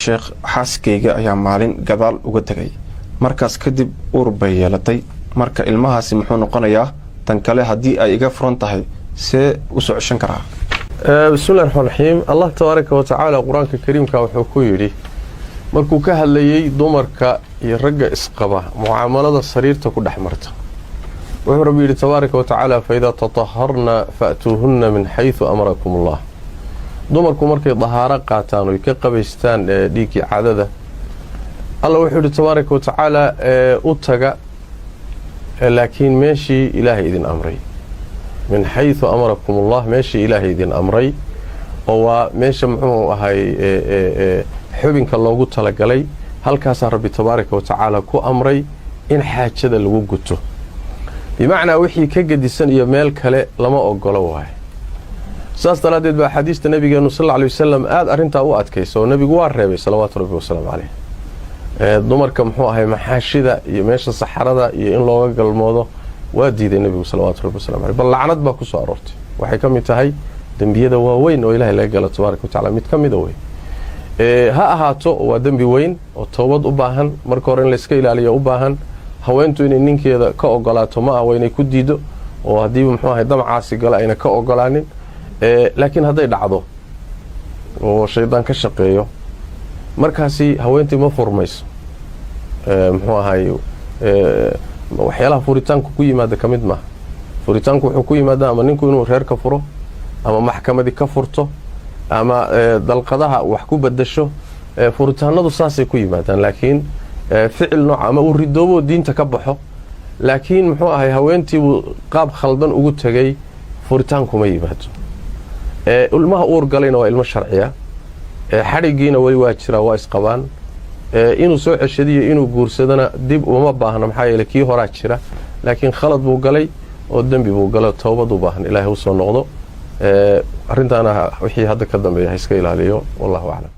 Sheekh, xaaskayga ayaa maalin gadaal uga tegay. Markaas kadib uur bay yeelatay. Marka ilmahaasi muxuu noqonayaa? Tan kale, haddii ay iga furan tahay, see u soo ceshan karaa? Bismillahi raxmaan raxiim. Allah tabaaraka wa tacaala Qur-aanka Kariimka wuxuu ku yidhi markuu ka hadlayey dumarka iyo ragga isqaba mucaamalada sariirta ku dhex marta, wuxuu Rabbi yidhi tabaaraka wa tacaala: "فإذا تطهرن فأتوهن من حيث أمركم الله." Dumarku markay dahaaro qaataan oy ka qabaystaan dhiiggii caadada, Alla wuxuu yidhi tabaaraka wa tacaala: u taga, laakiin meeshii Ilaahay idin amray. من حيث أمركم الله, meeshii Ilaahay idin amray, oo waa meesha, muxuu ahay, xubinka loogu talagalay. Halkaasaa Rabbi tabaaraka wa tacaala ku amray in xaajada lagu guto. Bimacnaa, wixii ka gedisan iyo meel kale lama ogolo waayo. Saas daraaddeed baa axaadiista nabigeenu sal alla alay wasalam aada arrintaa u adkaysa, oo nebigu waa reebay salawaatu Rabbi wasalaamu caleyh dumarka, muxuu ahay, maxaashida iyo meesha saxarada iyo in looga galmoodo waa diiday nebigu salawaatu Rabbi wasalam aleyh. Bal lacnad baa ku soo aroortay. Waxay ka mid tahay dembiyada waaweyn oo Ilahay laga galo tabaaraka wa tacala mid ka mida wey. Ha ahaato, waa dembi weyn oo toobad u baahan. Marka hore in layska ilaaliyo u baahan. Haweentu inay ninkeeda ka ogolaato ma ah, waa inay ku diido, oo haddiiba, muxuu ahay, damcaasi galo, ayna ka ogolaanin. Laakiin hadday dhacdo oo shaydaan ka shaqeeyo, markaasi haweentii ma furmayso. Muxuu ahay, waxyaalaha furitaanku ku yimaada ka mid maaha. Furitaanku wuxuu ku yimaada ama ninku inuu reer ka furo, ama maxkamadi ka furto, ama dalqadaha wax ku bedasho. Furitaanadu saasay ku yimaadaan. Laakiin ficil nooc ama uu ridoobo, diinta ka baxo, laakiin, muxuu ahay, haweentiibuu qaab khaldan ugu tegay, furitaankuma yimaado. Ilmaha uur galayna waa ilmo sharciya. Xadhiggiina weli waa jiraa, waa isqabaan. Inuu soo ceshadiyo inuu guursadana dib uma baahno, maxaa yeele kii horaa jira. Laakiin khalad buu galay oo dembi buu galay, towbad u baahan. Ilaahay usoo noqdo. Arrintaana wixii hadda ka dambeeya ha iska ilaaliyo. Wallahu aclam.